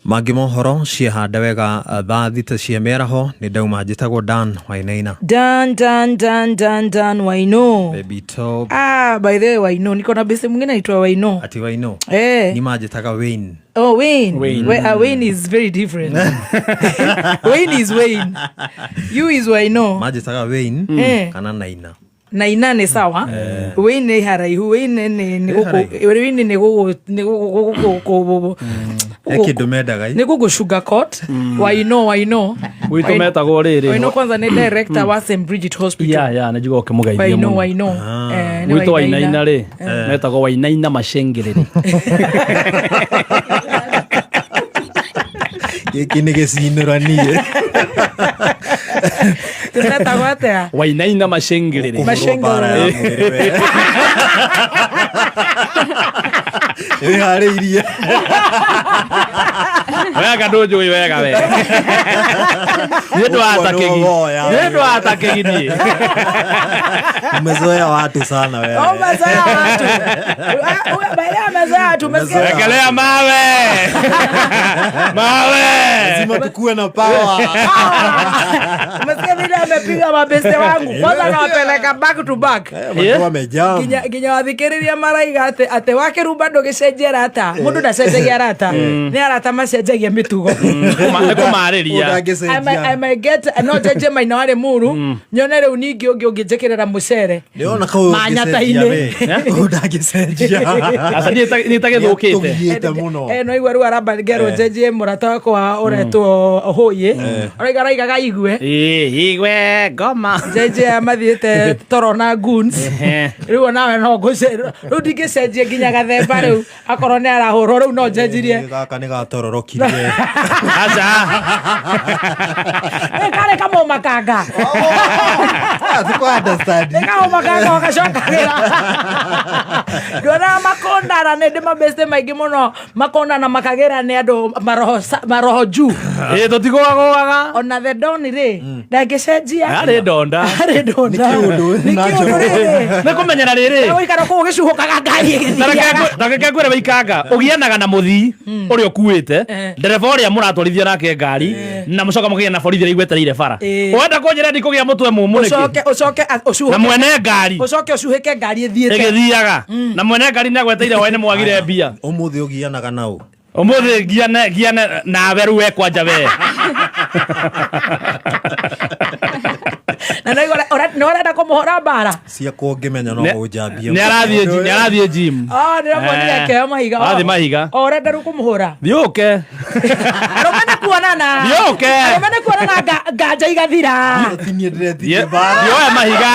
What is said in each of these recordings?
Mangĩ mohoro ciehande wega thaa 6 cia mĩaraho. Nĩ ndauma, njĩtagwo Dan Wainaina. Dan, Dan, Dan, Dan, Dan Waino. Baby Top. Ah, by the way, Waino, niko na beste mwingine anaitwa Waino. Ati Waino? Eh. Ni manjĩtaga Wayne. Oh, Wayne. Wayne. Wayne is very different. Wayne is Wayne. You is Waino. Manjĩtaga Wayne kana Naina. Naina nĩ sawa. Wayne nĩ haraihu. Wayne nĩ Nĩ gũkũ. haraihu. Wayne nĩ gũkũ, nĩ gũkũ, gũkũ. He kĩndũ mendaga. Nĩ gũkũ sugarcoat. Waino, Waino. Gwitũ metagwo rĩrĩ. Waino kwanza nĩ director wa St Bridget Hospital. Ya, nĩ njuga ũkĩmũgeithia Waino, mũno. Waino. Eh, nĩ Gwitũ Wainaina. Wainaina rĩ, metagwo Wainaina macengerere. Gĩkĩ nĩ gĩcinũranie. Tũretagwo atĩa? Wainaina macengerere. Kũhũrwo mbara ya mwĩrĩ we. Wĩharĩirie. Wega, ndũnjũĩ wega we. Nĩ ndwatakĩgi. Ũguo nĩguo. Nĩ ndwatakĩgi niĩ. Umezoea watu sana wewe. Oh, umezoea watu. Ah, by the way, umezoea watu. Umesikia? Umezoea. Wekelea mawe. Mawe. Lazima tukuwe na power. Ah, umesikia vile amepiga mabeste wangu kwanza, anawapeleka back to back. Watu wamejam. Nginya wathikĩrĩria maraiga atĩ wakĩrumba ndũgĩcenjia arata. Mũndũ ndacenjagia arata, nĩ arata macenjagia mĩtugo. Nĩ kũmarĩria. Ũndangĩcenjia. I might get no njenjie maina warĩ muru, nyone rĩu ningĩ ũngĩ ũngĩnjĩkĩrĩra mũcere. Nĩwona kau. Manyata-inĩ. Ũngĩcenjia ndangĩcenjia. Aca niĩ itagĩthũkĩte. Nĩatũgiĩte mũno. Eh, no igua rĩu aramba ngerwo njenjie mũrata wakwa ũretwo hũyĩ, araiga araigaga igue. Ĩ, igwe ngoma. Njenjie aya mathiĩte toro na goons. Rĩu onawe no ngũce rĩu, ndingĩcenjie nginya gathemba rĩu, akorwo nĩ arahũrwo rĩu no njenjirie. Gaka nĩ gatororokirie. Aca. Ĩ, karĩ kamũmakanga. Sikuwa understand. Nĩ kamũmakanga gacokagĩra. Nduonaga makondana, nĩ ndĩ mabeste maingĩ mũno makondana makagĩra nĩ andũ maroho maroho juu. Ĩ, tũtigũagũaga. Ona the don rĩ, ndangĩcenjia. Arĩ ndonda. Arĩ ndonda. Nĩ kĩũndũ Nĩ kĩũndũ rĩrĩ. Nĩ kũmenyera rĩrĩ. Gũikara kũu ũgĩcuhũkaga ngari ĩgĩthiaga. Tareke ngwĩre, wĩikanga ũgianaga na mũthii ũrĩa ũkuĩte, ndereba ũrĩa mũratwarithia nake ngari, na mũcoka mũkagĩa na borithi ũrĩa igwetereire bara. Ũrenda kũnjĩra ndikũgĩa mũtwe mũmũ nĩkĩ? Ũcoke Na ũcuhũke. mwene ngari Ũcoke ũcuhĩke ngari ĩthiĩte. Ĩgĩthiaga na mwene ngari nĩ agweteire hwaĩ nĩ mwagire mbia. Ũmũthĩ ũgianaga naũ? Ũmũthĩ ngiane ngiane nawe rĩu, we kwanja we. Na no nĩ ũrenda kũmũhũra mbara. Ciakwa ũngĩmenya no ũnjambie. Nĩ arathiĩ gym. Ah, ndĩramuonire akĩoya mahiga. Arathiĩ mahiga. O ũrenda rĩu kũmũhũra. Thiũke. Arũme nĩ kuonana. Thiũke. Arũme nĩ kuonana, nganja igathira. Ti niĩ ndĩretirie mbara. Thioya mahiga,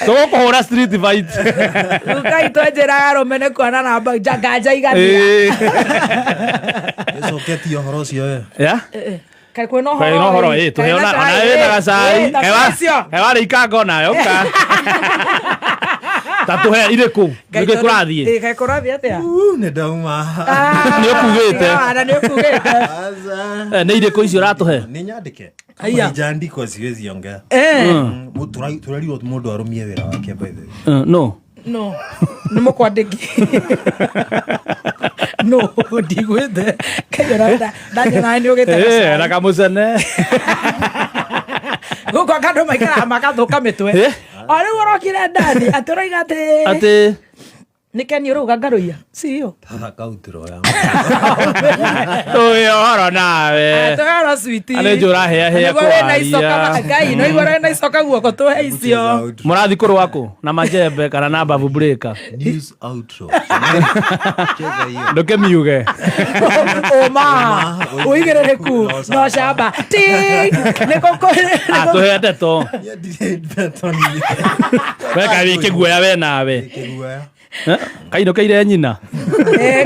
tũgũkũhũra street fight. Ngai, twenjĩraga arũme nĩ kuonana, nganja igathira. Ĩcoketie ũhoro ũcio we. Ya? Kaĩ kwĩna ũhoro? Kwĩ na ũhoro ĩ, tũhe Kaĩ ona na ona cai, wĩna ĩ, gacai. ĩ, na Kaĩ icio. Kaĩ warĩ ikanga onawe ũka ta tũhe irĩkũ? Ngai, nĩkĩ tondũ- kũrathiĩ? Ĩ, kaĩ kũrathiĩ atĩa? Nĩ ndauma. Nĩ ũkugĩte. Ah, nĩ ũkugĩte. Aca. Eh, nĩ irĩkũ icio ũratũhe? Nĩ nyandĩke. Aya. Ijaandikwa, siwezi ongea. Tũrerirwo mũndũ arũmie wĩra wake, by the way. No. No nĩ mũkwandĩki, no ndigwĩte kaiona ndanyona nĩ ũgĩte Eh, na kamũcene. Gũkũ andũ maikaraga magathũka mĩtwe. O rĩu ũrokire ndani atĩ ũroiga atĩ Atĩ nĩ keni ũrauga ngarũiya ciyo. Akautiro ya. Tũhe ũhoro nawe. Tũhero switi. Arĩ njũ ũrahĩahĩa. Nĩguo wĩna icoka. Kwaria. Ngai no igua wĩna icoka guoko, tũhe icio. Mũrathiĩ kũrũa kũ, na majembe kana na babu breaker? News outro. Cheza hiyo. Ndũkĩmiuge. Ũma ũigĩrĩrĩku no camba ti nĩ Ah, tũhe ndeto. Niĩ ndirĩ ndeto niĩ. We kaĩ wĩ kĩguoya we nawe? Kĩguoya. Eh, kainũkĩire nyina.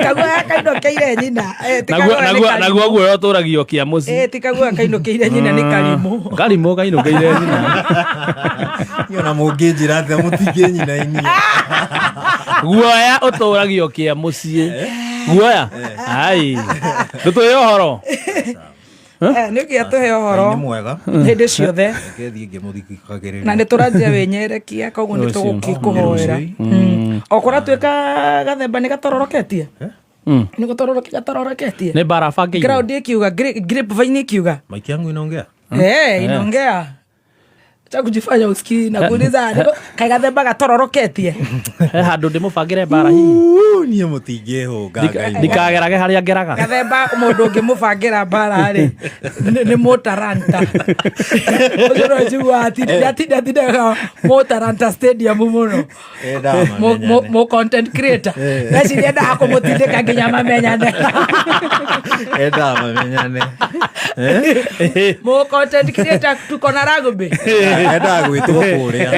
Kaguoya kainũkĩire nyina. Eh, ti Naguo kaguoya nĩ naguo karimũ. Naguo guoya ũtũragio kĩa mũciĩ. Eh, ti kaguoya kainũkĩire nyina, nĩ karimũ. Karimũ kainũkĩire nyina. Niĩ ona mũngĩnjĩra atĩa mũtingĩnyinainia. Guoya ũtũragio kĩa mũciĩ, guoya ai ndũtũhe ũhoro. Eh, nĩ ũngĩa tũhe ũhoro. Nĩ mwega. Hĩndĩ ciothe. Reke thiĩ ngĩmũthikagĩrĩria. Na nĩ tũranjia wĩnyerekia, koguo nĩ Rũciũ. tũgũkĩkũhoera. O kũratuĩka gathemba nĩ gatororoketie, nĩ gũtororoke gatororoketie. Nĩ mbara bangĩirwo. Crowd ikiuga, grapevine ikiuga. Maiki yangu inaongea. Eh, inaongea cha kujifanya usikii na kuuliza kaĩ gathemba gatororoketie. He handũ ndĩmũbangĩre mbara hihi. Niĩ mũtingĩhũnga Ngai. Ndikagerage harĩa ngeraga. Gathemba mũndũ ũngĩmũbangĩra mbara rĩ nĩ mũtaranta ũcio, no njigua atindaga mũtaranta stadium mũno. Endaga mamenyane. Mo content creator ngeciria endaga kũmũtindĩka nginya mamenyane. Endaga mamenyane. Mo content creator tuko na rugby. Endaga gwĩtwo kũrĩa.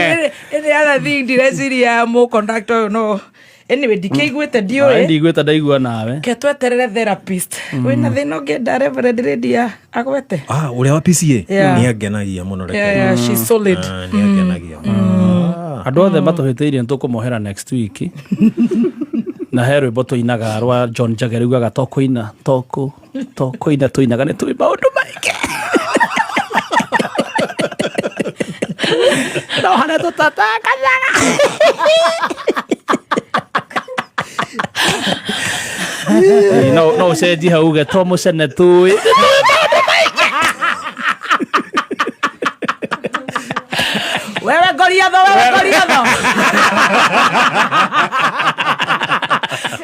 Any other thing ndireciria mo conductor ũyũ, no anyway ndikĩiguĩte ndiũĩ. Ndiguĩte ndaigua nawe. Ke tweterere therapist wĩna thĩna ũngĩenda Reverend Lydia agwete. Ah, ũrĩa wa PCA? Yeah. Nĩ angenagia mũno reke. Yeah, she's solid. Ah, nĩ angenagia mũno. Andũ othe matũhĩtĩirie nĩ tũkũmohera next week, na he rwĩmbo tũinaga rwa John Jagger rugaga tokũina tokũ tokũina tũinaga nĩ tũĩ maũndũ maingĩ no harĩa tũtatangathaga. No ũcenjie hau uge to mũcene tũĩ. Wewe Goliatho, wewe Goliatho,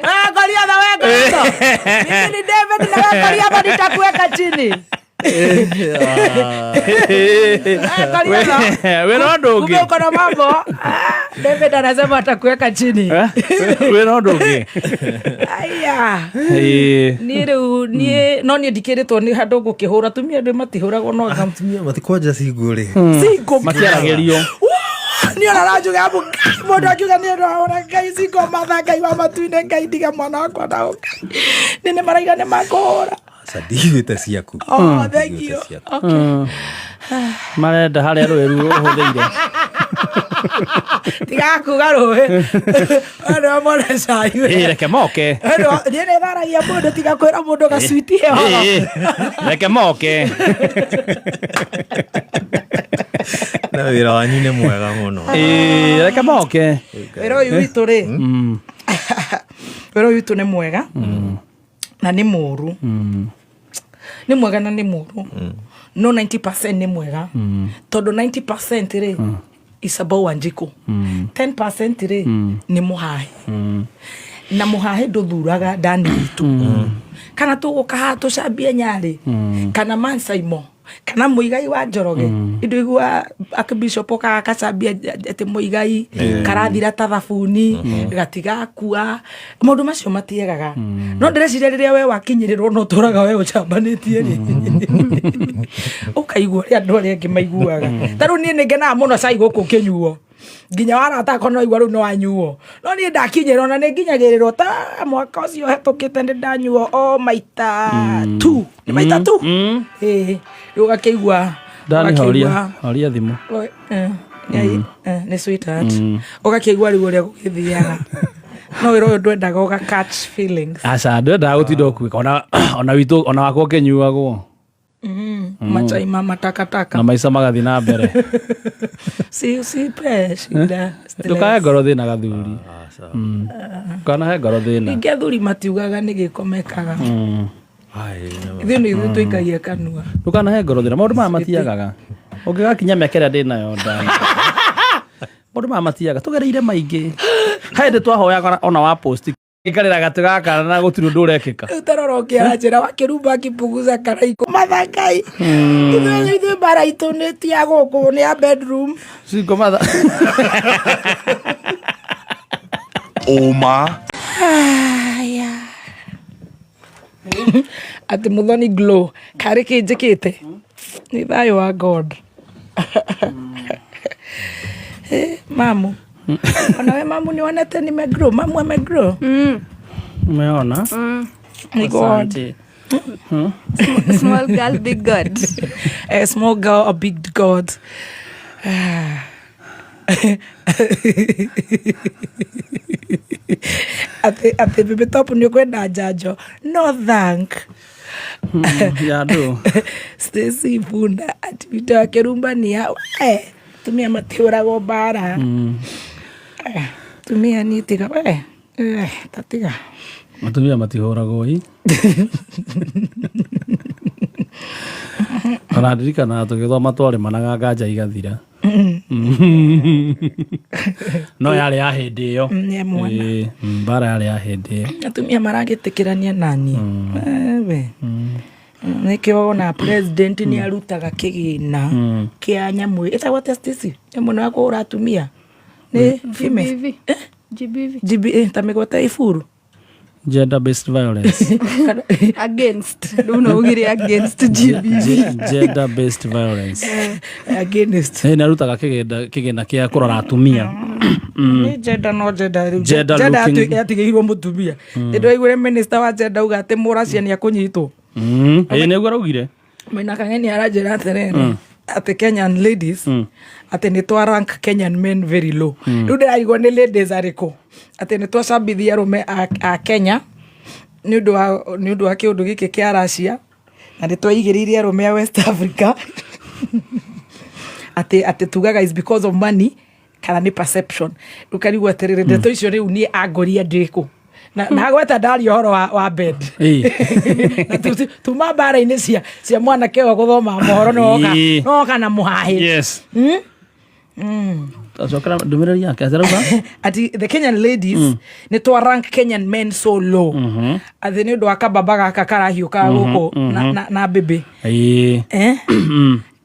wewe Goliatho, wewe Goliatho, mimi ni David na wewe Goliatho nitakuweka chini. Wewe Goliatho. Wĩna ũndũ ũngĩ? Kumbe uko na mambo. Ah, David anasema atakuweka chini. Eh? Wĩna ũndũ ũngĩ? Aya. Ĩĩ. Niĩ rĩu niĩ no niĩ ndikĩrĩtwo nĩ handũ ngũkĩhũra atumia andũ matihũragwo no anga Atumia matikwanja cingu rĩ. Single. Matiaragĩrio. Niĩ ona ranjuga amu mũndũ akiuga niĩ ndahũra Ngai single mother, Ngai wa matu-inĩ, Ngai ndiga mwana wakwa na Ngai nĩ nĩ maraiga nĩ makũhũra. Aca, ndiguĩte ciaku. Oh, thank you. Ndiguĩte ciaku. Okay. Marenda harĩa rũĩ ru ũhũthĩire. Tiga kuga rũĩ nĩwe mone cai. Ĩĩ, reke moke. Niĩ nĩ tharagia mũndũ, tiga kwĩra mũndũ gacwiti he horo. Ĩĩ, reke moke. Na wĩra wanyu nĩ mwega mũno. Ĩĩ, reke moke. Wĩra ũyũ witũ rĩ, wĩra ũyũ witũ nĩ mwega na nĩ mũru, nĩ mwega na nĩ mũru, no 90% nĩ mwega tondũ 90% rĩ is about Wanjikũ, 10% rĩ nĩ mũhahi, na mũhahi ndũthuraga ndani witũ kana tũgũka haha tũcambie nyarĩ kana mansaimo kana Mũigai wa Njoroge indo igua archbishop okaga akacambia atĩ Mũigai karathira ta thabuni gatigakua, maũndũ macio matiegaga, no ndĩreciria rĩrĩa we wakinyĩrĩrwo no tũraga we ũcambanĩtie rĩ ũkaigua ũrĩa andũ arĩa angĩ maiguaga. Ta rĩu niĩ nĩ ngenaga mũno cai gũkũ ũkĩnyuo nginya warata akwa no igua rĩu nĩ wanyuo, no niĩ ndakinyĩrwo na nĩ nginyagĩrĩrwo ta mwaka ũcio hetũkĩte nĩ ndanyuo o maita tu, nĩ maita tu. Ĩĩ, rĩu ũgakĩigua Ndani ũgakĩigua- horia horia thimũ. Nĩ sweetheart, ũgakĩigua rĩu ũrĩa gũgĩthiaga, no wĩra ũyũ ndwendaga ũga catch feelings. Aca, ndwendaga gũtinda ũkuĩka ona witũ ona wakwa ũkĩnyuagwo. Machai ma matakataka. Na maica magathiĩ na mbere. Si usipe shida stress. Ndũkahe ngoro thĩna gathuri, ndũkanahe ngoro thĩna. Ningĩ athuri matiugaga nĩ gĩko mekaga, ithuĩ nĩ ithuĩ tũikagia kanua. Ndũkanahe ngoro thĩna, maũndũ maya matiagaga ũngĩgakinya mĩaka ĩrĩa ndĩ nayo ndani, maũndũ maya matiaga, tũgereire maingĩ he hĩndĩ twahoyaga ona wa post ikarĩra gatĩ gaka na gũtirĩ ũndũ ũrekĩka. Rĩu tarora ũkĩaranjĩra wakĩrumba akipunguza karaiko mathangai, ithuĩ mbara itũ nĩ ti ya gũkũ, nĩ ya bedroom. Single mother. Ũma. Aya. Atĩ Mũthoni glow karĩ kĩ njĩkĩte nĩ thayũ wa God. Eh, mamu onawe mamu nĩ wonete nĩ megrow, mamu amegrow. Umeona? Nĩ God. Asante. Small girl, big God. A small girl, a big God. Ah. Atĩ Baby Top nĩ ũkwenda njanjo, no thank. Ya ndũ. Stacy Bunda ati wito wa kĩrumbania we tumia matihũragwo mbara. Eh, Atumia ni tiga we, tatiga. Atumia matihũragwo i ona ndirikanaga tũgĩthoma twarĩmanaga nganja igathira, no yarĩ ya hĩndĩ ĩyo. Ya mwana. Ĩĩ, mbara yarĩ ya hĩndĩ ĩyo. Atumia maragĩtĩkĩrania nani we nĩkĩo ona president nĩ arutaga kĩgĩna kĩa nyamũ ĩtagwo atĩa, Stacy, nyamũ ĩno ya kũhũra atumia nĩ female. GBV. GBV. GB, ta mĩgwate iburu. Gender based violence. Against. Rĩu no ugire against GBV. Gender based violence. Against. Ĩ, nĩ arutaga kĩgĩna kĩa kũrora atumia. Nĩ gender, no gender rĩu. Gender gender looking- yatigĩirwo mũtumia. Nĩ ndĩraiguire minister wa gender auga atĩ mũracia nĩ akũnyitwo. Ĩ, nĩguo araugire. Maina Kang'eni aranjĩra atĩrĩrĩ, atĩ Kenyan ladies, atĩ nĩ twa rank Kenyan men very low. Rĩu ndĩrarigwo nĩ ladies arĩkũ, atĩ nĩ twacambithia arũme a Kenya nĩ ũndũ wa kĩũndũ gĩkĩ kĩa Russia, na nĩ twaigĩrĩire arũme a West Africa, atĩ tugaga is because of money kana nĩ perception. Rĩu karigwo atĩrĩrĩ, ndeto icio rĩu niĩ angoria ndĩkũ na gweta ndaria ũhoro wa bed. Na tuma mbara-inĩ cia mwanake ũyũ gũthoma mohoro nĩwoka. Nĩwoka na mũhahĩ. Yes, acokera ndũmĩrĩri yake arauga. Ati the Kenyan ladies, nĩ twa rank Kenyan men so low, atĩ nĩ ũndũ wa kababa gaka karahiũka gũkũ na bĩbĩ. Eh?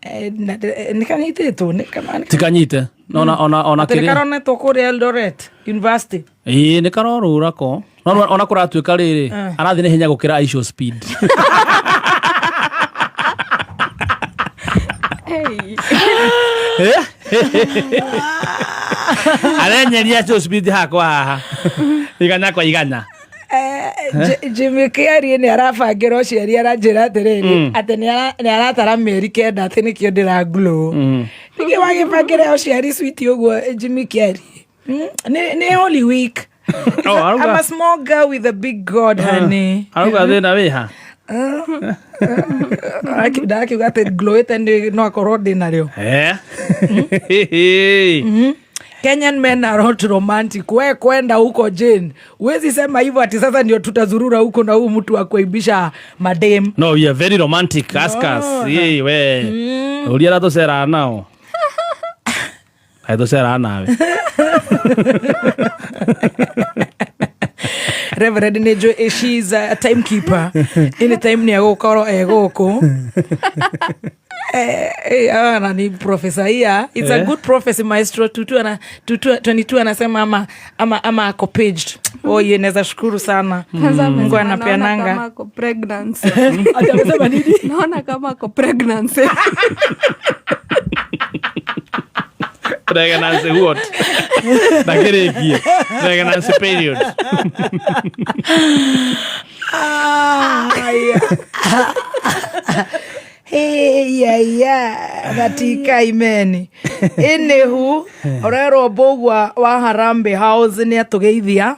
Eh, nĩ kanyitĩtwo Tikanyite ona atĩ nĩ kĩrĩa karonetwo kũrĩa Eldoret University. Ĩĩ, nĩ karorũra ko, no ona kũratuĩka rĩrĩ, arathiĩ na ihenya gũkĩra Aisho Speed. Hey. Arenyeria Aisho Speed hakwa haha igana kwa igana. Jimmy Kiarie nĩ arabangĩra ũciari, aranjĩra atĩrĩrĩ, atĩ nĩ aratara mĩeri 9, atĩ nĩkĩo ndĩra glow. Nĩkĩ wagĩbangĩra ũciari switi ũguo, Jimmy Kiarie? Nĩ Holy Week. Oh, I'm a small girl with a big God, honey. Arauga thĩna wĩha. Ndakiuga atĩ glowĩte nĩ no akorwo ndĩ narĩo. Kenyan men are not romantic. We kwenda huko, Jane. Huwezi sema hivyo ati sasa ndio tutazurura huko na huu mtu wa kuaibisha madem. No, we are very romantic. Ask us. Ĩĩ, we ũria arĩa tũceraga nao, kaĩ tũceraga nawe. Reverend Nejo, she's a timekeeper. Anytime ni agũkorwo e gũkũ. Na ni professor here. It's a good prophecy, maestro. Tutu ana Tutu 22 anasema ama ako paged. Oh, ye naweza shukuru sana. Kwanza Mungu amesema naona kama anapeananga. ako pregnancy. Ati amesema nini? Naona kama ako pregnancy. Pregnancy what? Ndakĩrĩkie pregnancy period. Ah, yeah. Hey, yeah. Gatika imeni. Anywho, ũrerwo Mbũgua wa Harambee House nĩ atũgeithia.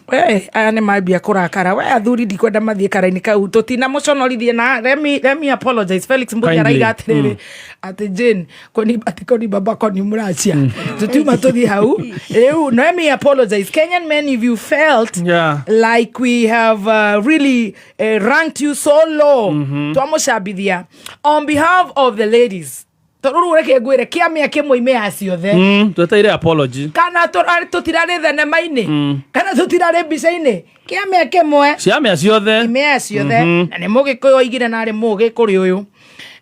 We aya nĩ mambia kũrakara, we athuri ndikwenda mathiĩ karaini kau tũtinamũconorithie na let me apologize. Felix Mbuthi Kindly. araiga atĩrĩrĩ, atĩ Jane koni, atĩ koni baba koni mũracia tũtiuma tũthiĩ hau rĩu. Let me apologize, Kenyan men, if you felt like we have really ranked you so low, twamũcambithia on behalf of the ladies, tondũ rĩu reke ngwĩre kĩamĩa kĩmwe imea ciothe. Tweteire apology. Kana tũtirarĩ thenema-inĩ, kana tũtirarĩ mbica-inĩ, kĩamĩa kĩmwe ciamĩa ciothe. Imea ciothe, na nĩ mũgĩkũyũ oigire narĩ mũgĩ kũrĩ ũyũ.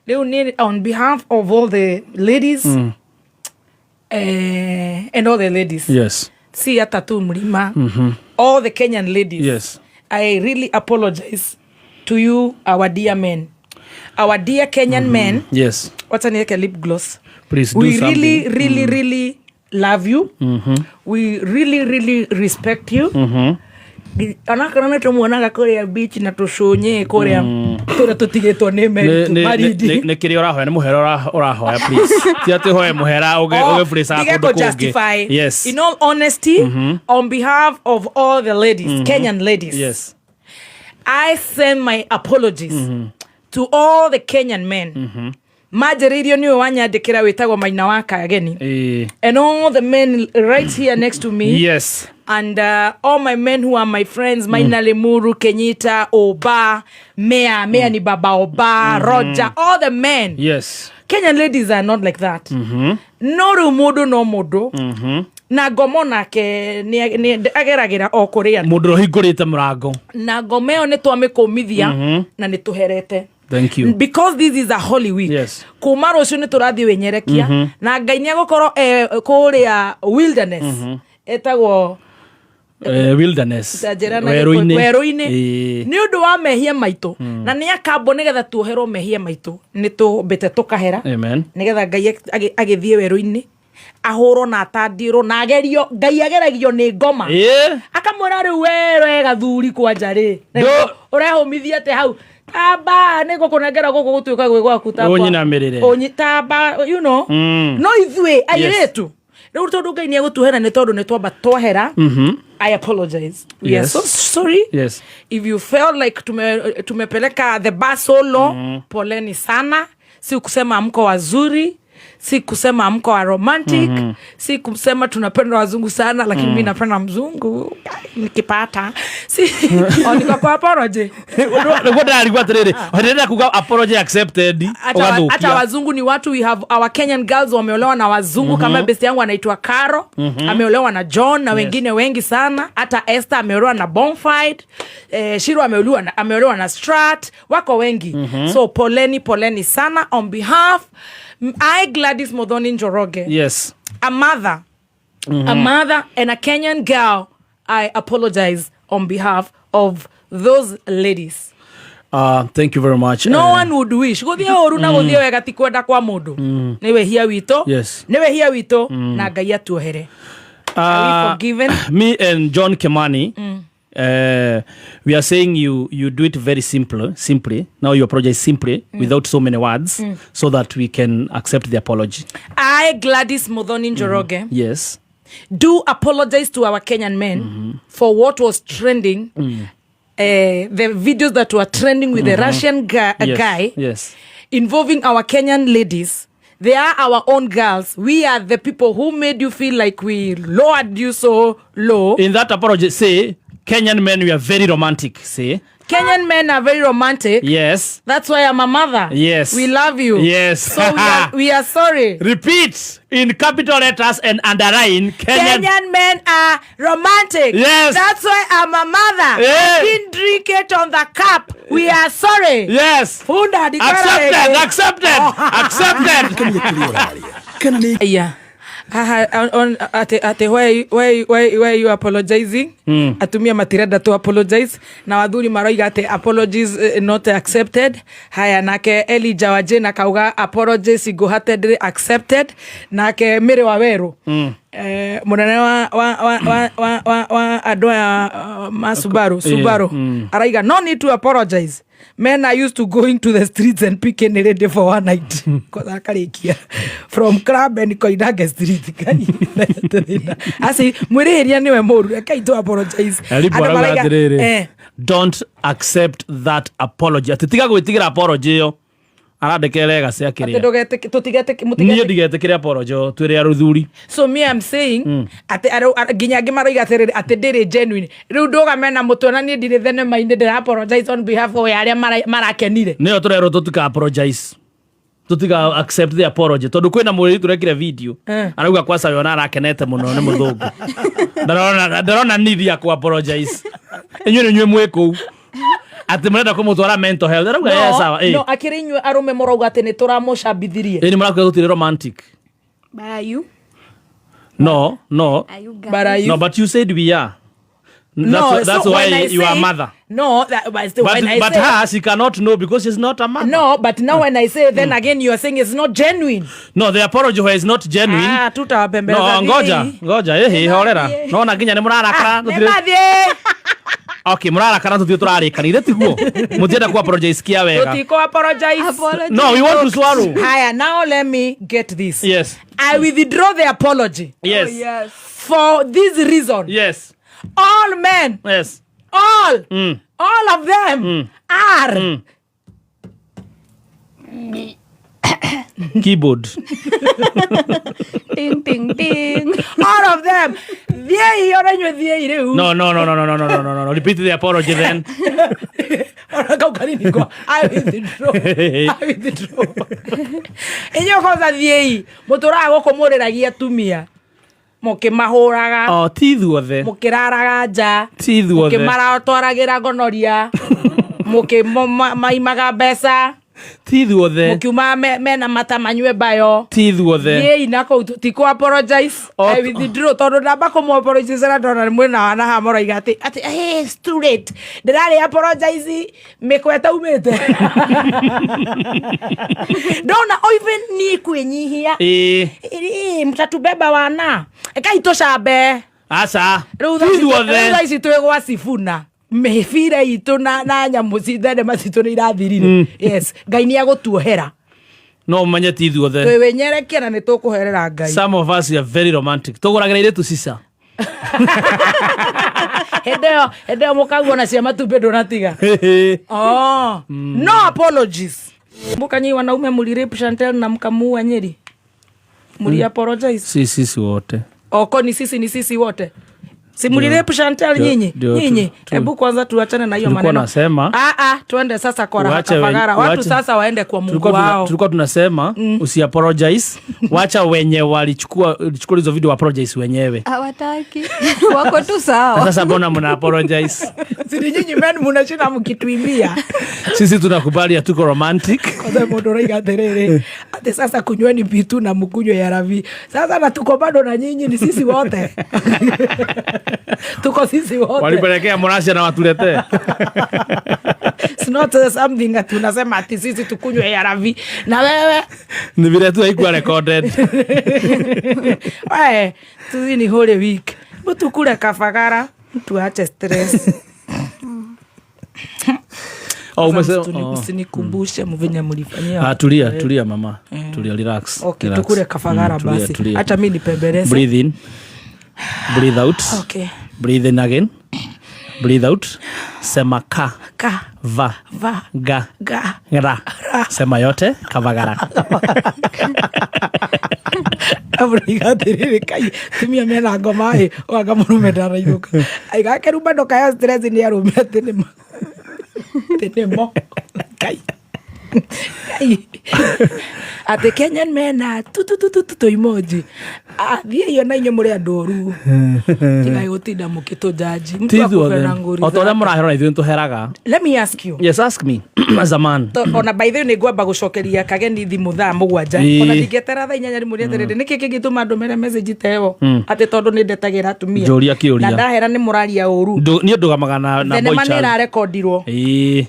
Rĩu nĩ on behalf of all the ladies, and all the ladies, si hata tu mlima, all the Kenyan ladies, I really apologize to you, our dear men, our dear Kenyan men. Wacha niweke lip gloss. Please do We something. really, really, really love you. We really, really respect you. Onakorwo nĩ tũmuonaga kũrĩa beach na tũcũnyĩ kũrĩa tũrĩa tũtigĩtwo nĩ marindi. Nĩ kĩrĩa ũrahoya, nĩ mũhera ũrahoya, please, ti atĩ ũhoe mũhera ũgĩburicaga Ndige kũndũ kũngĩ. kũ-justify. In all honesty, on behalf of all the ladies, Kenyan ladies, I send my apologies to all the Kenyan men. Manjĩrĩirio nĩ ũyũ wanyandĩkĩra wĩtagwo Maina wa Kageni. And all the men right here next to me. And all my men who are my friends, Maina, Lemuru, Kenyita, Oba, Mea, Mea ni Baba Oba, Roger, all the men. Kenyan ladies are not like that. No rĩu mũndũ no mũndũ na ngomo nake nĩ ageragĩra o kũrĩa. Mũndũ ũrĩa ũhingũrĩte mũrango. Na ngoma ĩyo nĩ twamĩkũmithia na nĩ tũherete. Thank you. Because this is a holy week. Kuma rũciũ nĩ tũrathiĩ wĩnyerekia na Ngai nĩ egũkorwo kũrĩa wilderness ĩtagwo Wilderness. Ta njĩra na Werũ-inĩ. Werũ-inĩ. Ĩĩ. Nĩ ũndũ wa mehia maitũ na nĩ akambwo nĩgetha tuoherwo mehia maitũ, nĩ tũmbĩte tũkahera. Amen. Nĩgetha Ngai agĩthiĩ werũ-inĩ ahũrwo na atandirwo na agerio. Ngai ageragio nĩ ngoma. Akamwĩra rĩu we gathuri kwanja rĩ ũrehũmithia atĩ hau tamba nĩ ngũkũnengera gũkũ gũtuĩka gwĩ gwaku, tamba. Ũnyinamĩrĩre. Tamba. No ithuĩ airĩtu rĩu tondũ Ngai nĩ egũtuhera nĩ tondũ nĩ twamba twahera. I apologize. We are so sorry if you felt like tumepeleka the bar so low. Poleni sana. Si kusema mko wazuri, si kusema mko wa romantic, si kusema tunapenda wazungu sana, lakini mi napenda mzungu nikipata si o niko kwa apology. Nĩguo ndĩrarigwo atĩrĩrĩ, hĩndĩ ĩrĩa kuga apology accepted. Hata Ũgathũkia. Wazungu ni watu. We have our Kenyan girls wameolewa na wazungu, kama besti yangu anaitwa Caro, ameolewa na John na wengine wengi sana. Hata Esther ameolewa na Bonfide, Shiro ameolewa na Strat, wako wengi. So poleni, poleni sana. On behalf, I, Gladys Modhoni Njoroge, a mother and a Kenyan girl, I apologize on behalf of those ladies. Thank you very much. No one would wish guthie ũru na guthie wega ti kwenda kwa mũndũ, nĩ wĩhia witũ. Nĩ wĩhia witũ na Ngai atuohere. Are we forgiven? Me and John Kemani, we are saying you do it very simple, simply. Now you apologize simply, without so many words, so that we can accept the apology. I, Gladys Muthoni Njoroge, do apologize to our Kenyan men for what was trending, the videos that were trending with the Russian guy involving our Kenyan ladies. They are our own girls. We are the people who made you feel like we lowered you so low. In that apology, say Kenyan men, we are very romantic. Say Kenyan men are very romantic. That's why I'm a mother. We love you. So we are sorry. Repeat in capital letters and underline Kenyan. Kenyan men are romantic. That's why I'm a mother. I didn't drink it on the cup. We are sorry. Funda Accepted. Accepted. Accepted. Yeah. Haha, ate why you apologizing? Atumia matirenda to apologize na wathuri maroiga ati apologies not accepted. Haya, nake Elijah Wajena kauga apologies single-handedly accepted. Nake Mary Waweru, munene wa andũ aya ma Subaru, Subaru, araiga no need to apologize, men are used to going to the streets and picking a lady for one night. Kwanza akarikia from club and Koinange Street. Ngai, asi mwĩrĩhĩria nĩwe mũru, rekei tu apologize. Elibu Andũ arauga maraiga, atĩrĩrĩ, don't accept that apology, atĩ tiga gwĩtigĩra apology ĩyo arandĩkĩre legacy atĩ akĩrĩa. Ndũgetĩki- tũtigetĩki- Niĩ mũtigetĩki- ndigetĩkĩre apology ĩyo twĩrĩ arũthuri. So me, I'm saying atĩ nginya angĩ maroiga atĩrĩrĩ atĩ ndĩrĩ genuine. Rĩu ndũgame na mũtwe na niĩ ndirĩ thenema-inĩ ndĩra apologize on behalf of ya arĩa marakenire. Nĩyo tũrerwo tũtika apologize, tũtiga accept the apology tondũ kwĩna mũrĩri tũrekire video. Arauga kwaca yona arakenete mũno nĩ mũthũngũ, ndarona need ya ku apologize. Inyuĩ nĩ inyuĩ mwĩ kũu atĩ mũrenda kũmũtwara mental health, arauga yes, sawa, No, akĩrĩ inyuĩ arũme mũrauga atĩ nĩ tũramũcambithirie. Ĩ nĩ mũrakuga tũtirĩ romantic. But are you? No. Are you guys? But are you? No, but you said we are. That's, No, that's so why when I you are say- mother. No, that, but still, But, when I but say, her, she cannot know because she's not a mother. No, but now when I say, then again you are saying it's not genuine. No, the apology where is not genuine. Ah, tutawapembeleza. No, ngoja, ngoja, ĩhĩ, horera. Nona nginya nĩ mũrarakara. Nĩmathiĩ. Okay, mũrarakara tũthiĩ tũrarĩkanire tiguo. Mũtienda ku apologize kia wega. Tũtikũ apologize. Apology. No, we want to swallow. Haya, now let me get this. I withdraw the apology Yes. Oh, yes. for this reason. All men, all, all of them are Keyboard. Ting ting ting. All of them, thiĩi, ona inyuĩ thiĩi rĩu. No, no, no, no, no, no, no, no, no, no. Repeat the apology then. Ona kau kanini kwa I withdraw. I withdraw. Inyuĩ kwanza thiĩi, mũtũraga gũkũ mũrĩragia atumia, mũkĩmahũraga, Oh, ti ithuothe. Mũkĩraraga nja, Ti ithuothe. Mũkĩmaratwaragĩra gonoria, mũkĩmaimaga mbeca, Ti ithuothe. Mũkiuma mena mata manyue bayo. Ti ithuothe. Thiĩi na kũu, tũtikũ apologize. I withdraw, tondũ ndamba kũmũ apologize na ndona mwĩna wana haha mũroiga atĩ hey, it's too late, ndĩrarĩ apologize mĩkwa ĩtaumĩte, ndona o even niĩ kwĩnyihia. Ĩ, mtatubeba wana, ekai tũcambe. Aca. Rĩu Ti thaa ici- ithuothe. rĩu thaa ici twĩ gwa Sifuna, mĩbira itũ na nyamũ thenema citũ nĩ irathirire. Yes, Ngai nĩ agũtuohera. No ũmenye ti ithuothe. Twĩwĩnyerekia na nĩ tũkũherera Ngai. Some of us are very romantic. Tũgũragĩra airĩtu cica. Hĩndĩ ĩyo mũkaguo na cia matumbĩ ndũnatiga. Oh. No apologies. Mbukanyi wanaume mlirape Chantel na mkamuua Nyeri. Muli apologize. Si sisi wote. Oko ni sisi, ni sisi wote. Si mlirape Chantel nyinyi? Ndio, Nyinyi. Hebu kwanza tuachane na hiyo Tulikuwa maneno. nasema- Ah ah, tuende sasa kwa Raha Uache Kafagara. Watu sasa waende kwa Mungu wao. Tulikuwa tunasema usiapologize, wacha wenye walichukua walichukua hizo video apologize wenyewe. Hawataki, wako tu sawa. Sasa mbona mna apologize? Si ni nyinyi men mnashinda mkituimbia. Sisi tunakubali hatuko romantic. Kwanza mũndũ ũraiga atĩrĩrĩ, atĩ sasa kunyweni pitu na mkunywe ya ravi sasa, na tuko bado na nyinyi, ni sisi wote, tuko sisi wote. Walipelekea Mũracia na watuletee. It's not something ati unasema ati sisi tukunywe ya ravi na wewe. Ni vile tu haikuwa recorded. We tuzi ni Holy Week, mutukule Kabagara, tuache stress. Oh, Sasa oh. msinikumbushe mvenye mlifanyia. Ah, tulia, tulia mama. Tulia, relax. Okay, Relax. tukule Kabagara. Tulia, Basi tulia. hata mi nipembeleze. Breathe in. Breathe out. Okay. Breathe in again. Breathe out. Sema ka. Ka. Va. Va. Ga. Ga. Ra. Sema yote. Kavagara. Amũraiga atĩrĩrĩ, kai tumia mena ngoma ĩ wanga mũrũme ndarainũka, aigakerumba ndũkayo stress nĩ arũme atĩ nĩmo, atĩ nĩmo, kai kai atĩ Kenyan mena tu emoji. Athiĩ ona inyuĩ mũrĩ andũ oru, tigai gũtinda mũkĩtũjaji. Mtu Ti ithuothe. akũbera ngũri O ta ũrĩa zake. mũrahera na ithuĩ nĩtũheraga. Let me ask you. Yes, ask me as a man. Ona by the way nĩ ngwamba gũcokeria kageni thimũ thaa 7. Ona ndingĩetera thaa 8 rĩmwe atĩrĩrĩ, nĩkĩ kĩngĩtũma ndũmĩre message ta ĩyo atĩ tondũ nĩ ndetagĩra atumia Njũria kĩũria. Na ndahera nĩ mũraria ũru. Niĩ ndũgamaga na boy Thenema nĩ child. ĩrarekondirwo.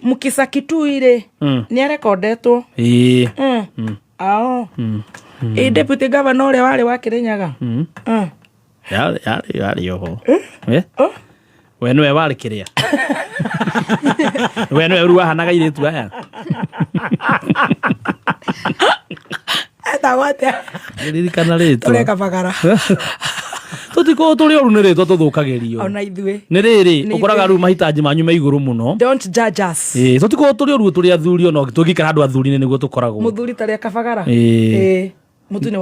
Mukisa Kitui rĩ, nĩ arekondetwo. Ao ĩ deputy governor ũrĩa warĩ wa Kĩrĩnyaga. Yarĩ oho. Eh? We nĩwe warĩ kĩrĩa, we nĩwe rĩu wahanaga airĩtu aya. Etagwo atĩa? Ririkana rĩtwa. Tũrĩ Kabagara. Tũtikorwo tũrĩ oru, nĩ rĩtwa tũthũkagĩrio. Ona ithuĩ. Nĩ rĩrĩ Nĩ ũkoraga ithuĩ. rĩu mahitaji manyu me igũrũ mũno. Don't judge us. Ĩĩ, tũtikorwo tũrĩ oru, tũrĩ athuri, ona tũngĩikara handũ athuri-inĩ nĩguo tũkoragwo. Mũthuri tarĩa Kabagara. Ĩĩ. Ĩĩ. Mũtu nĩ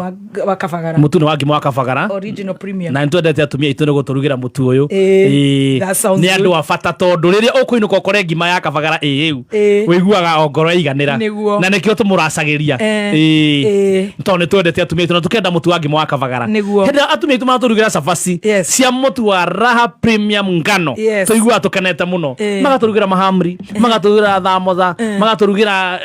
wa Kabagara. Mũtu nĩ wa ngima wa Kabagara. Original premium. Na nĩtwendete atumia aitũ nĩ gũtũrugĩra mũtu ũyũ. Ĩĩ, Ĩĩ, that sounds nĩ andũ good. a bata, tondũ rĩrĩa ũkũinũka ũkore ngima ya Kabagara ĩĩu, ũiguaga o ngoro ĩiganĩra. Nĩguo. Na nĩkĩo tũmũracagĩria. Ĩĩ. Tondũ nĩ twendete atumia aitũ na tũkenda mũtu wa ngima wa Kabagara. Nĩguo. Hĩndĩ ĩrĩa atumia aitũ maratũrugĩra cabaci cia mũtu wa Raha Premium ngano, tũiguaga tũkenete mũno. Magatũrugĩra mahamri, magatũrugĩra thamotha, magatũrugĩra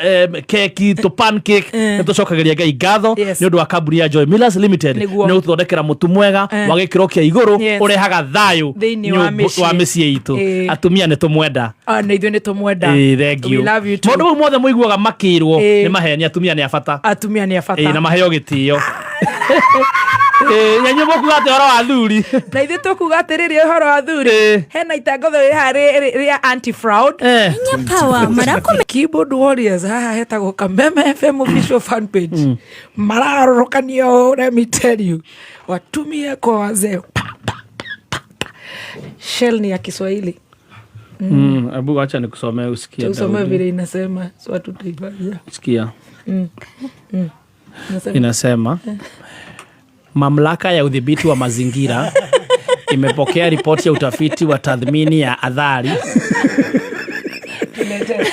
keki tũ pancake, nĩ tũcokagĩria Ngai ngatho nĩ ũndũ wa kambuni ya Joy Millers Limited Nĩguo. nĩ gũtũthondekera mũtu mwega wa gĩkĩro kĩa igũrũ ũrehaga thayũ Thĩinĩ wa mĩciĩ. wa mĩciĩ itũ. Atumia nĩ tũmwenda. Ah, na ithuĩ nĩ tũmwenda. Ĩĩ, thank We you. love you too. Maũndũ mau mothe mũiguaga makĩrwo nĩ maheni, atumia nĩ a bata. Atumia nĩ a bata. Ĩĩ, na maheo gĩtĩo. Ĩĩ, na inyuĩ mũkuga atĩ ũhoro wa athuri? Na ithuĩ tũkuga atĩrĩrĩ, ũhoro wa athuri, hena itangatho rĩ haha rĩa anti fraud. Kenya Power marakũme Keyboard Warriors haha hetagwo Kameme FM official fan page, mararorokania ũũ, let me tell you, watumie kwa wazee, pa, pa, pa, pa, pa. Shell ni ya Kiswahili. Abu, acha nikusomee usikie. Usome Daudi. vile inasema, so hatutaifanya. Sikia. Inasema Inasema mamlaka ya udhibiti wa mazingira imepokea ripoti ya utafiti wa tathmini ya athari Tulete.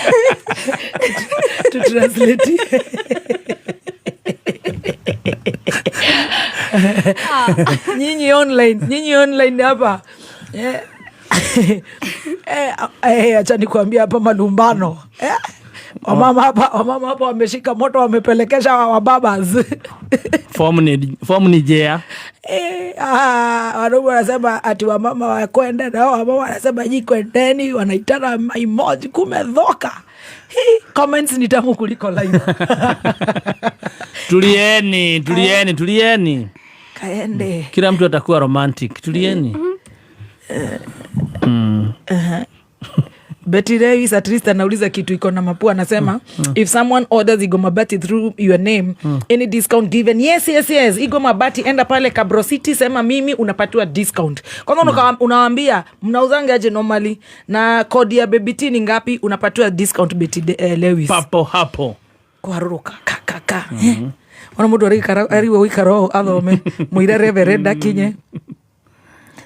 Tutranslate. Nyinyi online hapa. Eh. Eh, eh, acha nikuambia hapa malumbano, eh. Wamama hapa wameshika moto, wamepelekesha wababas. Form ni jea. Eh, ah, wanaume wanasema ati wamama wakwende nao, wamama wanasema nyi kwendeni, wanaitana emoji, kumedhoka. Hii, comments ni tamu kuliko live. Tulieni, tulieni, tulieni. Kaende. Kila mtu atakuwa romantic, tulieni. Betty Lewis at least anauliza kitu iko na mapua, anasema, "If someone orders Igo Mabati through your name, any discount given?" Yes. Igo Mabati, enda pale Cabro City, sema mimi, unapatiwa discount. Kwanza unawaambia mnauzanga aje normally na kodi ya Baby T ni ngapi, unapatiwa discount, Betty Lewis. Papo hapo. Kwarũrũka ka ka ka. Ona mũndũ arigwo gũikara ũũ athome mũire reverend akinye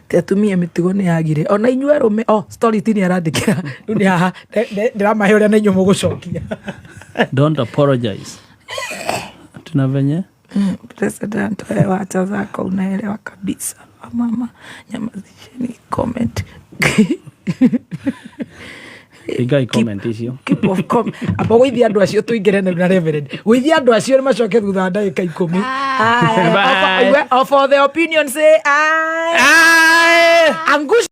ti atumia mĩtugo nĩ yagire ona inyuĩ arũme. Oh, story ti nĩ arandĩkĩra rĩu nĩ haha ndĩramahe ũrĩa na inyuĩ mũgũcokia. Don't apologize, tuna venye. President, wewe wacha zako, unaelewa kabisa. Mama nyamazisheni comment. Igai comment icio. Keep off com amba gũithia andũ acio tũingĩre na reverend, gũithia andũ acio nĩ macoke thutha wa ndagĩka 10. Bye. Aya, for the opinion say aye. Aye. Angusha.